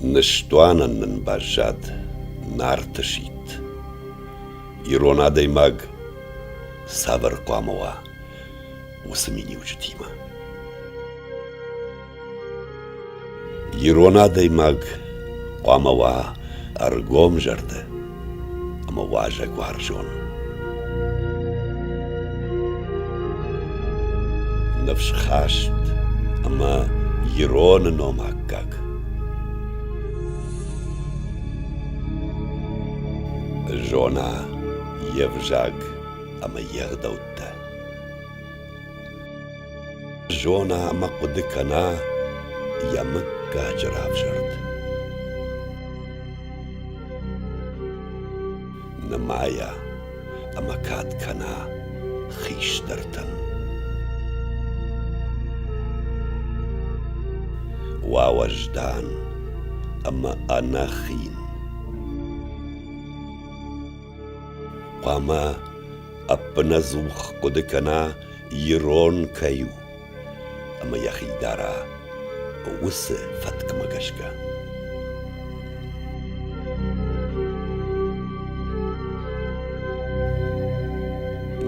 Ныстуанӕн нын баззад Нарты сидт. Ирон адӕймаг цавӕр хъуамӕ уа, уыцы миниуджытимӕ. Ирон адӕймаг хъуамӕ уа ӕргомзӕрдӕ ӕмӕ уазӕгуарзон. Ныфсхаст ӕмӕ ироны ном аккаг. Зона йе взаг ӕмӕ йе гъдӕуттӕ. Зона ӕмӕ хъуыды кӕна йӕ мыггаджы равзӕрд. Нымайа ӕмӕ кад кӕна хистӕртӕн. Уа уӕздан ӕмӕ ӕнӕхин. Хъуамӕ ӕппынӕдзух хъуыды кӕна ирон кӕй у ӕмӕ йӕхи дара уыцы фӕткмӕ гӕсгӕ.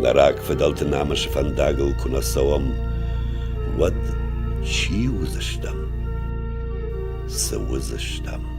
Нӕ рагфыдӕлты намысы фӕндагыл куы нӕ цӕуӕм, уӕд чи уыдзыстӕм? Цы уыдзыстӕм?